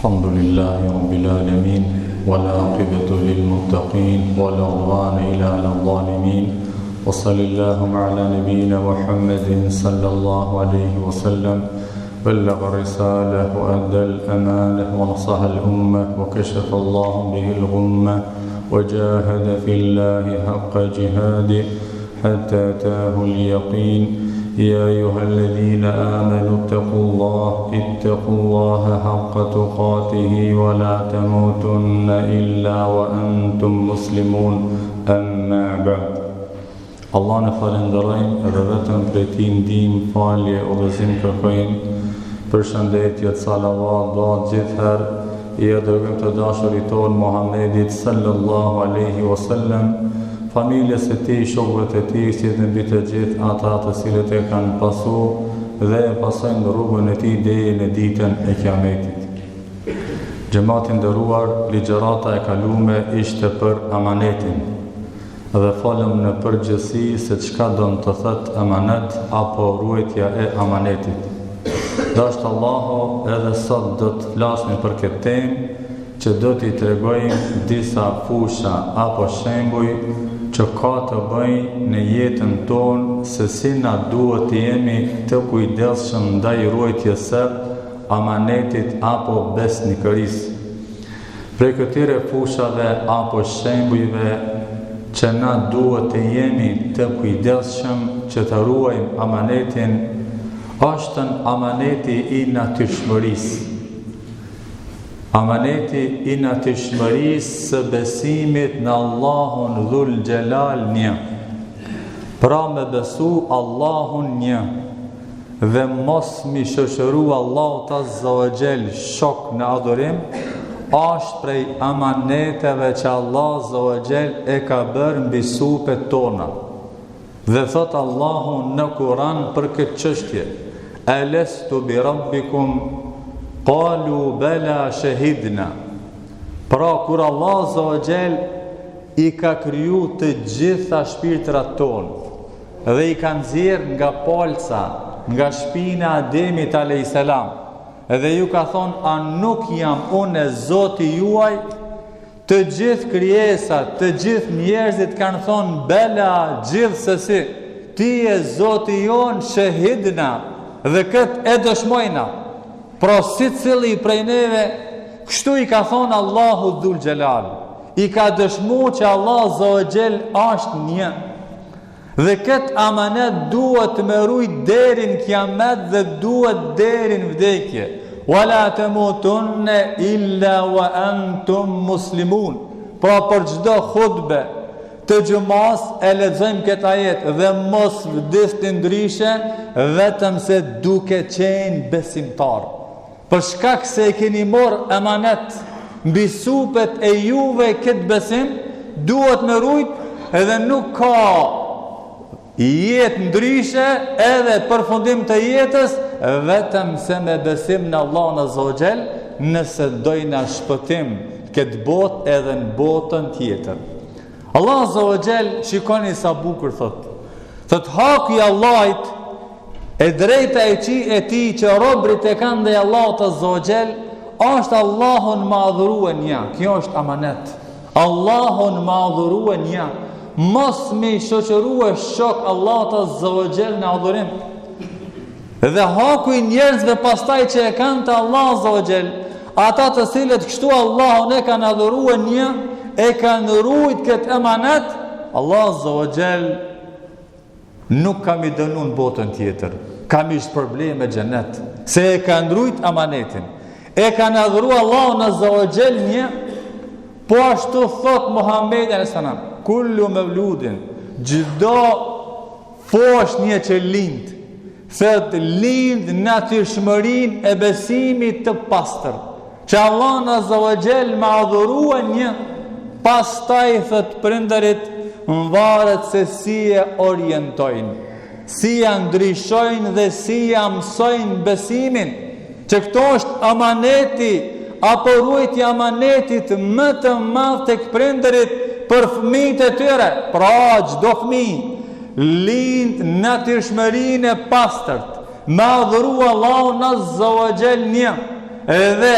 الحمد لله رب العالمين والعاقبة للمتقين ولا عدوان إلا على الظالمين وصل اللهم على نبينا محمد صلى الله عليه وسلم بلغ الرسالة وأدى الأمانة ونصح الأمة وكشف الله به الغمة وجاهد في الله حق جهاده حتى أتاه اليقين يا أيها الذين آمنوا اتقوا الله اتقوا الله حق تقاته ولا تموتن إلا وأنتم مسلمون أما بعد Allahun e falënderojmë dhe vetëm prej tij ndihmë, falje, udhëzim kërkojmë, përshëndetjet, salavat, duat gjithëherë ia dërgojmë të dashurit tonë Muhammedit sallallahu alaihi wasallam, familjes së tij, shokëve të tij, si dhe mbi të gjithë ata të cilët e kanë pasu dhe e pasojnë rrugën e tij deri në ditën e Kiametit. Xhemat i nderuar, ligjërata e kalume ishte për amanetin dhe folëm në përgjithësi se çka don të thotë amanet apo ruajtja e amanetit. Dashtë Allahu edhe sot do të flasmi për këtë temë që do t'i tregojmë disa fusha apo shembuj që ka të bëjë në jetën tonë se si na duhet të jemi të kujdesshëm ndaj ruajtjes së amanetit apo besnikërisë. Prej këtyre fushave apo shembujve që na duhet të jemi të kujdesshëm që të ruajmë amanetin, është amaneti i natyrshmërisë. Amaneti i natyrshmërisë së besimit në Allahun Dhul Xhelal një. Pra me besu Allahun një. dhe mos m'i shoqëru Allahut Azza wa Xhel shok në adhurim, është prej amaneteve që Allah Azza wa Xhel e ka bërë mbi supet tona. Dhe thot Allahu në Kuran për këtë çështje, Elestu bi rabbikum, kalu bela shehidna. Pra, kur Allah Azza wa Xhel i ka kriju të gjitha shpirtrat tonë, dhe i ka nxjerrë nga palca, nga shpina e Ademit alayhis salam. Dhe ju ka thonë, a nuk jam unë Zoti juaj? Të gjithë krijesat, të gjithë njerëzit kanë thonë bela gjithsesi, ti je Zoti jonë shehidna dhe këtë e dëshmojna. Pra secili prej neve, kështu i ka thonë Allahu Dhul Xhelal. I ka dëshmu që Allah Azza wa Xhel është një. Dhe këtë amanet duhet me rujt deri në kiamet dhe duhet deri në vdekje. Wala temutunne illa wa antum muslimun. Pra për çdo hutbe të xhumas e lexojmë këtë ajet dhe mos vdisni ndryshe vetëm se duke qenë besimtar. Për shkak se e keni marrë emanet mbi supet e juve këtë besim, duhet me rujt edhe nuk ka jetë ndryshe edhe përfundim të jetës vetëm se me besim në Allahun Azza wa Xhel, nëse dojna shpëtim këtë botë edhe në botën tjetër. Allah Azza wa Xhel, shikoni sa bukur thot. Thot haku i Allahit e drejta e qi e tij që robrit e kanë ndaj Allahut Azza wa Xhel, është Allahun me adhurue një. Kjo është amanet. Allahun me adhurue një. Mos me i shoqërue shok Allahut Azza wa Xhel në adhurim. Dhe haku i njerëzve pastaj që e kanë te Allahu Azza wa Xhel, ata të cilët kështu Allahun e kanë adhurue një, e kanë rujt këtë emanet, Allah Azza wa Xhel nuk ka m'i dënu në botën tjetër, ka m'i shpërbly me xhenet, se e kanë rujt amanetin, e kanë adhuru Allahun Azza wa Xhel një, po ashtu thot Muhammedi alejhi selam, kullu mevludin, çdo Foshnje që lind, thot lind natyrshmërinë e besimit të pastër, që Allahun Azza wa Xhel me adhurue një, pastaj thot prindërit varet se si e orientojnë, si ja ndryshojnë dhe si ja mësojnë besimin, që këto është amaneti apo ruajtja e amanetit më të madh tek prindërit për fëmijët e tyre. Pra çdo fëmijë lind natyrshmërinë e pastërt, me adhuru Allahun Azza wa Xhel një, edhe.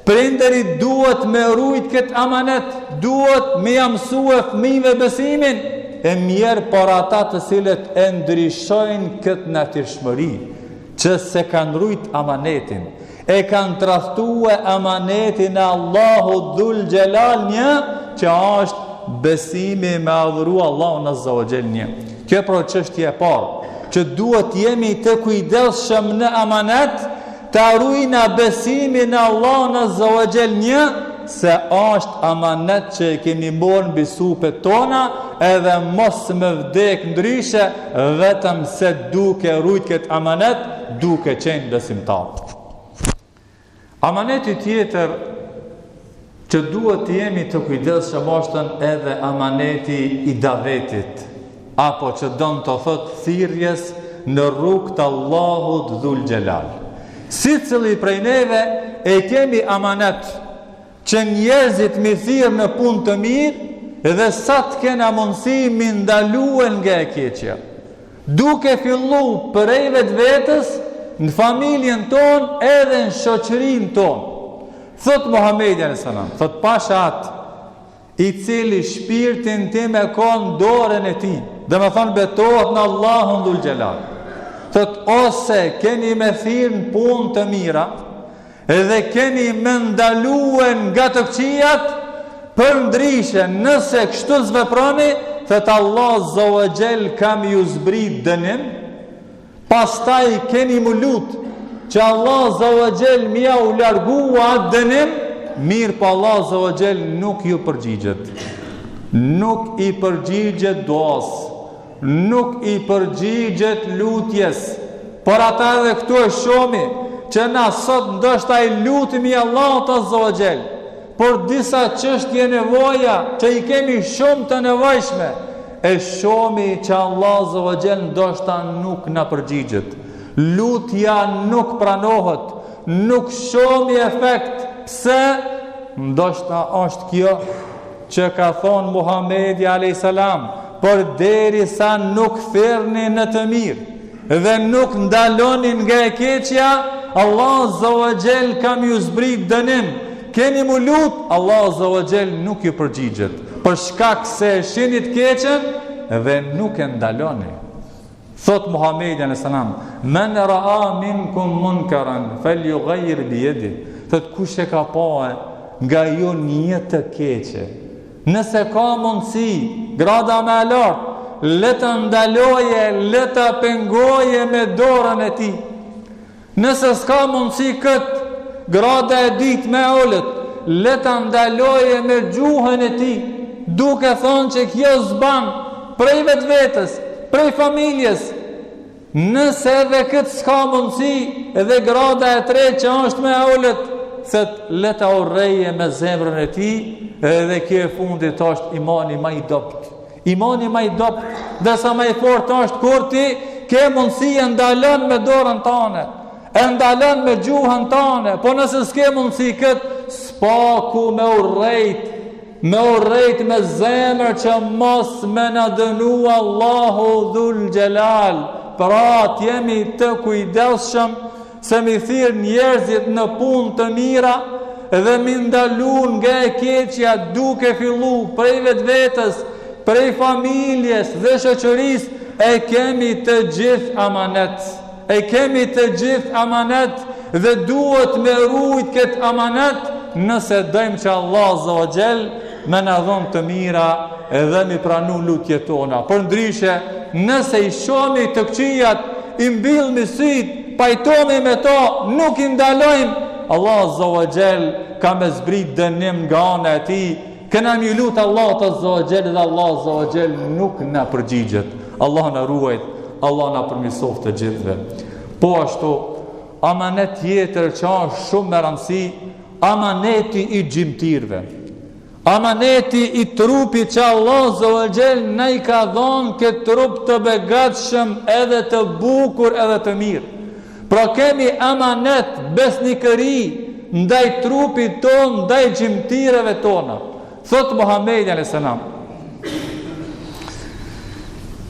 Prindërit duhet me rujt këtë amanet, duhet me ja mësue fëmijëve besimin, e mjerë për ata të cilët e ndryshojnë këtë natyrshmëri, që s'e kanë rujt amanetin, e kanë tradhtue amanetin e Allahut dhul xhelal një, që është besimi me adhuru Allahun azza wa xhel një. Kjo pra çështje e parë, që duhet jemi të kujdesshëm në amanet, Ta rujna besimin në Allahun azza wa xhel një, se është amanet që e kemi morë mbi supet tona, edhe mos me vdek ndryshe, vetëm se duke rujt këtë amanet, duke qenë besimtar. Amaneti tjetër që duhet të jemi të kujdesshëm është edhe amaneti i davetit, apo që don të thotë thirrjes në rrugë të Allahut dhul xhelal. Secili prej neve e kemi amanet që njerëzit m'i thirr në punë të mirë dhe sa të kena mundësi m'i ndalue nga e keqja. Duke fillu prej vetvetes në familjen tonë edhe në shoqërinë tonë. Thot Muhamedi alayhis salam, thot pasha atë i cili shpirtin tim e ka në dorën e tij, domethonë betohet në Allahun dhul xhelal. Thot ose keni me thirr në punë të mira, edhe keni me ndalue nga të këqijat, përndryshe, nëse kështu s'veproni, thot Allah azza wa xhel ka me ju zbrit dënim, Pastaj keni m'u lut që Allah azza wa xhel me jau largu atë dënim, mirëpo Allah azza wa xhel nuk ju përgjigjet. Nuk i përgjigjet duas, nuk i përgjigjet lutjes. Por ata edhe këtu e shohmi që na sot ndoshta i lutemi Allahut azza wa xhel, Por disa çështje nevoja që i kemi shumë të nevojshme, e shohmi që Allah azza wa xhel ndoshta nuk na përgjigjet. Lutja nuk pranohet, nuk shohmi efekt. Pse? Ndoshta është kjo që ka thonë Muhamedi alayhis salam, përderisa nuk thirrni në të mirë, dhe nuk ndaloni nga e keqja, Allah azza wa xhel ka me ju zbrit dënim. Keni m'u lut, Allah azza wa xhel nuk ju përgjigjet. Për shkak se e shihni të keqen dhe nuk e ndaloni. Thot Muhamedi alayhis salam, "Men ra'a minkum munkaran falyughayyir bi yadihi." Thot kush e ka pa nga ju një të keqe, Nëse ka mundësi, grada më e lartë, le ta ndaloje, le ta pengoje me dorën e tij. Nëse s'ka mundësi këtë, grada e dytë më e ulët, le ta ndaloje me gjuhën e tij, duke thonë që kjo s'ban prej vetvetes, prej familjes, Nëse edhe këtë s'ka mundësi, edhe grada e tretë që është më e ulët, thot le ta urreje me zemrën e tij, edhe kjo e fundit është imani ma i dobët. Imani ma i dobët, ndërsa ma i fortë është kur ti ke mundësi e ndalon me dorën tane, e ndalon me gjuhën tane, po nëse s'ke mundësi këtë, s'paku me urrejt, Me urrejt me zemër që mos me na dënu Allahu dhul xhelal. Pra të jemi të kujdesshëm se m'i thirr njerëzit në punë të mira dhe m'i ndalu nga e keqja duke fillu prej vetvetes, prej familjes dhe shoqërisë e kemi të gjithë amanet. E kemi të gjithë amanet dhe duhet me rujt këtë amanet nëse dojmë që Allah azza wa xhel me na dhonë të mira edhe m'i pranu lutjet tona. Përndryshe, nëse i shohmi të këqijat, i mbyllmi sytë, pajtohmi me to, nuk i ndalojmë, Allah azza wa xhel ka me zbrit dënim nga ana e tij, Kena m'iu lut Allahut azza wa xhel dhe Allah azza wa xhel nuk na përgjigjet. Allah na ruajt, Allah na përmirësoftë të gjithëve. Po ashtu, amanet tjetër që është shumë me rëndësi, amaneti i gjymtyrëve. Amaneti i trupit që Allah azza wa xhel na i ka dhonë këtë trup të begatshëm edhe të bukur edhe të mirë. Pra kemi amanet besnikëri ndaj trupit tonë, ndaj gjymtyrëve tona. Thot Muhamedi alayhis salam.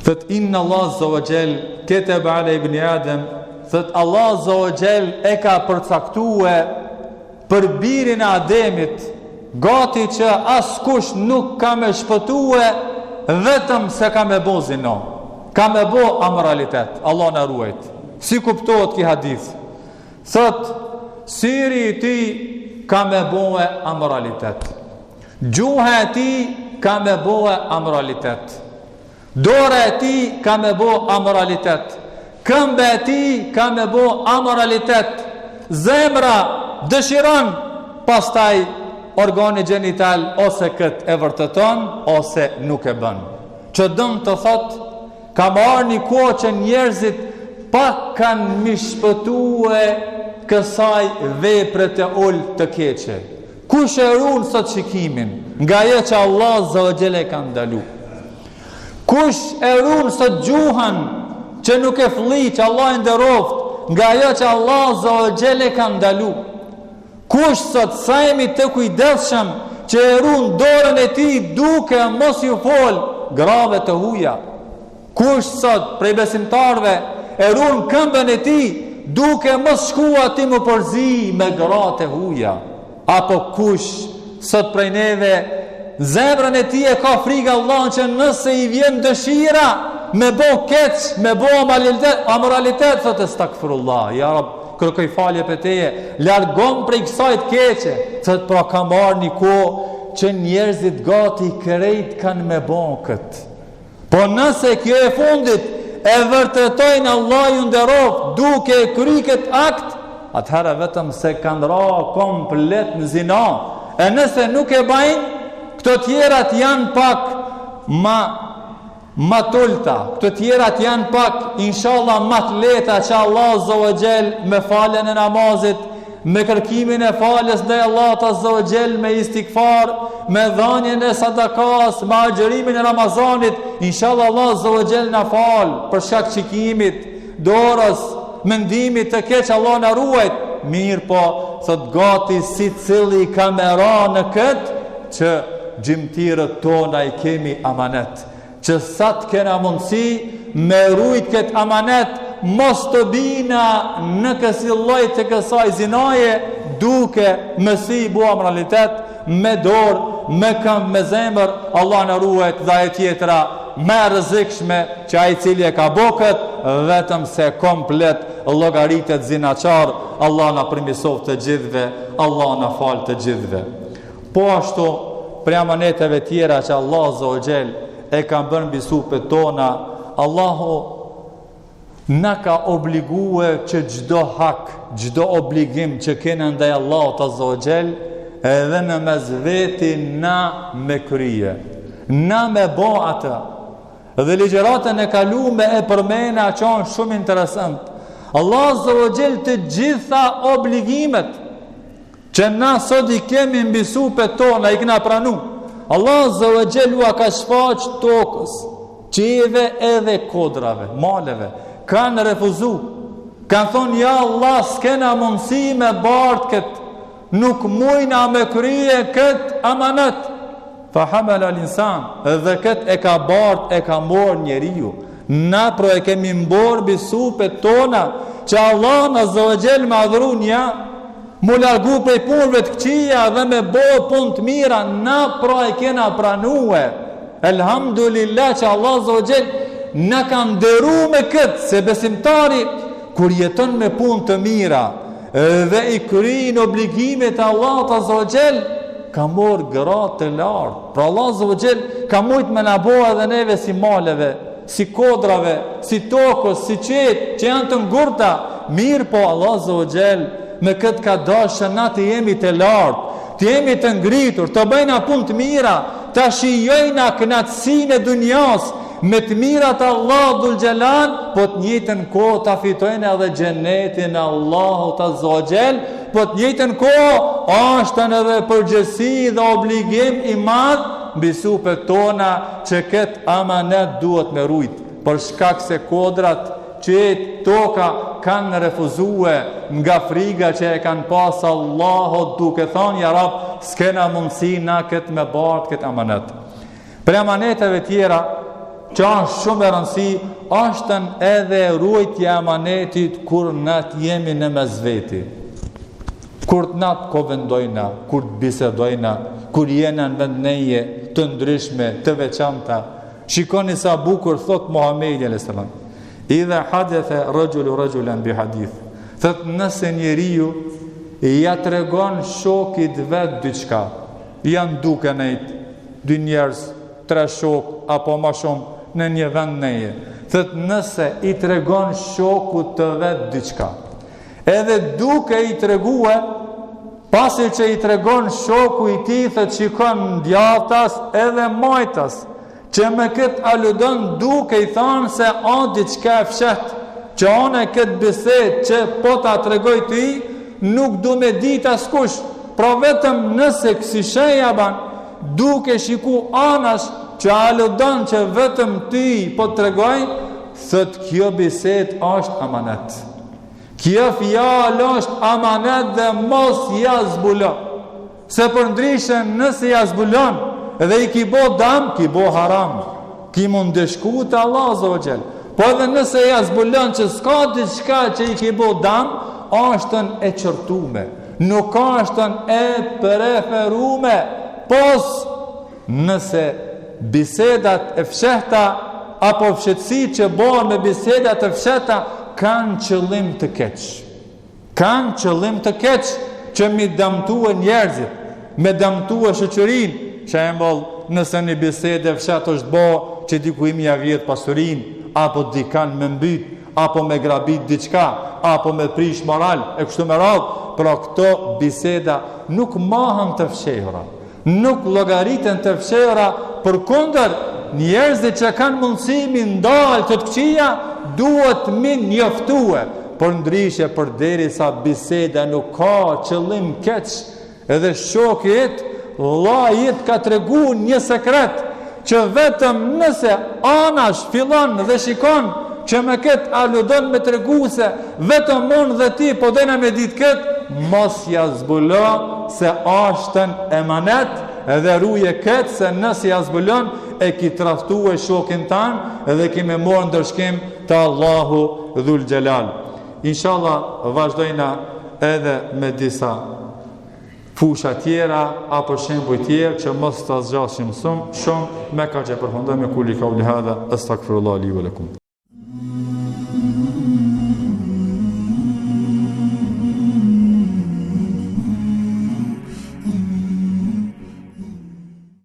Thot inna Allah azza wa jall kataba ala ibn Adam, thot Allah azza wa jall e ka përcaktue. për birin e Ademit, gati që askush nuk ka me shpëtue vetëm se ka me bo zina, ka me bo amoralitet, Allah na ruajt. Si kuptohet ky hadith? Thot, syri i tij ka me bo amoralitet. Gjuha e tij ka me bo amoralitet. Dora e tij ka me bo amoralitet. Këmba e tij ka me bo amoralitet. Zemra dëshiron, pastaj organi gjenital ose këtë e vërteton, ose nuk e bën. Që don të thot, ka me ardh një kohë që njerëzit pak kanë me i shpëtue kësaj vepre të ulët të keqe. Kush e run sot shikimin nga ajo që Allah azza wa xhel e ka ndalu? Kush e run sot gjuhën që nuk e flliq, Allah e nderoft, nga ajo që Allah azza wa xhel e ka ndalu? Kush sot sa jemi të kujdesshëm që e run dorën e tij duke mos ju fol grave të huja? Kush sot prej besimtarëve e run këmbën e tij duke mos shku aty m'u përzi me gratë e huja? Apo kush sot prej neve zemrën e tij e ka frikë Allahun që nëse i vjen dëshira me bo keq, me bo amoralitet, amoralitet thotë estagfirullah, ja Rab, kërkoj falje prej teje, largom prej kësaj të keqe, thotë pra ka me ardh një kohë që njerëzit gati krejt kanë me bo këtë. Po nëse kjo e fundit e vërtetojnë Allah ju nderoft duke e kry këtë akt, atëherë vetëm se kanë ra komplet në zina. E nëse nuk e bajnë, këto tjerat janë pak ma ma t'ulta, këto tjerat janë pak, inshallah, ma të lehta që Allah azza wa xhel me faljen e namazit, me kërkimin e faljes ndaj Allahut azza wa xhel me istigfar, me dhanien e sadakas, me agjërimin e Ramazanit, inshallah Allah azza wa xhel na fal për shkak shikimit, dorës, mendimit të keq Allah na ruajt. Mirëpo, thot gati secili ka me ra në këtë që gjymtyrët tona i kemi amanet. që sa të kena mundësi me rujt këtë amanet mos të bina në kësi lloj të kësaj zinaje duke me sy bo amoralitet me dorë, me këmbë, me zemër Allah na ruajt dhe ajo tjetra më e rrezikshme që ai i cili e ka bo këtë vetëm se komplet llogaritet zinaqar Allah na përmirësoftë të gjithëve Allah na faltë të gjithëve Po ashtu, prej amaneteve tjera që Allah azza wa xhel e ka bërë mbi supet tona, Allahu na ka obligue që çdo hak, çdo obligim që kena ndaj Allahut azza wa xhel, edhe në mes veti na me krye, na me bo atë. Dhe ligjëratën e kalume e përmena që është shumë interesant. Allah azza wa xhel të gjitha obligimet, Që na sot i kemi mbi supet tona, i kena pranu. Allah azza wa xhel ua ka shfaq tokës, qiejve edhe kodrave, maleve. Kanë refuzu. Kanë thonë, ja Allah, s'kena mundësi me bartë këtë. Nuk mujna me krye këtë amanet. Fa hamala l'insan, dhe këtë e ka bart, e ka morë njeriu. Na pra e kemi morë mbi supet tona, që Allahun azza wa xhel me adhuru nja, m'u largu prej punëve të këqija dhe me bo punë të mira, na pra e kena pranue. Elhamdulillah që Allah azza wa xhel na ka nderu me këtë, se besimtari, kur jeton me punë të mira, dhe i kryn obligimet e Allahut azza wa xhel, ka morë gradë të lartë. Pra Allah azza wa xhel ka mujtë me na bo edhe neve si maleve, si kodrave, si tokës, si qiejt, që janë të ngurta. Mirëpo Allah azza wa xhel me këtë ka dashtë që na të jemi të lartë, të jemi të ngritur, të bëjna punë të mira, të shijojna kënaqësinë e dunjas, me të mirat e Allahut dhul xhelal, po të njëjtën kohë ta fitojnë edhe xhenetin e Allahut azza wa xhel, po të njëjtën kohë është edhe përgjegjësi dhe obligim i madh mbi supet tona që këtë amanet duhet me rujt, për shkak se kodrat, qiejt, toka kanë refuzue nga friga që e kanë pas Allahut duke thonë ja Rab, s'kena mundësi na këtë me bartë këtë amanet. Prej amaneteve tjera, që është shumë e rëndësi, është edhe ruajtja e amanetit kur na të jemi në mes veti. Kur të na të kovendojna, kur të bisedojna, kur jena në vendneje të ndryshme, të veçanta, shikoni sa bukur thot Muhammedi a.s. Idha hadethe rexhulu rexhulen bi hadith. Thot nëse njeriu ja tregon shokit vet diçka, janë duke nejt dy njerëz, tre shok apo ma shumë në një vend neje. Thot nëse i tregon shokut të vet diçka, edhe duke i tregue, pasi që i tregon shoku i tij, thot shikon djathtas edhe majtas, Që me këtë aludon duke i thanë se a diçka e fshehtë, që unë këtë bisedë që po ta tregoj ty, nuk du me ditë askush, pra vetëm nëse kësi shenja ban, duke shiku anash që aludon që vetëm ty po të tregoj, thot kjo bisedë është amanet. Kjo fjalë është amanet dhe mos ja zbulo. Se përndryshe nëse ja zbulon dhe i ki bo dam, ki bo haram. Ki m'u ndëshku te Allahu azze ve xhel. Po edhe nëse ja zbulon që s'ka diçka që i ki bo dam, ashtën e qortume. Nuk ashtën e preferume. Pos nëse bisedat e fshehta apo fshehtësitë që bohen me bisedat e fshehta kanë qëllim të keq. Kanë qëllim të keq që mi damtue njerëzit, me damtue shoqërinë, shembull, nëse një bisedë e fshehtë është bo që dikuj me ja vjedh pasurinë, apo dikan me mbyt, apo me grabit diçka, apo me prish moral, e kështu me radhë, pra këto biseda nuk mahen të fshehura. Nuk llogariten të fshehura, përkundër, njerëzit që kanë mundësi mi ndalë të këqija, duhet mi njoftue. Përndryshe përderisa biseda nuk ka qëllim keq, edhe shoki yt, vllai yt ka tregu një sekret, që vetëm nëse anash fillon dhe shikon që me këtë aludon me tregu se vetëm unë dhe ti po dojna me ditë këtë, mos ja zbulo se ashtën emanet edhe ruje këtë se nëse ja zbulon e ki tradhtue shokin tan edhe ki me morë ndëshkim te Allahu dhul xhelal. Inshallah vazhdojna edhe me disa fusha tjera apo shembuj tjerë që mos ta zgjasim shumë, shumë me kaq e përfundojmë ekulu kauli hadha, estagfirullah li ve lekum.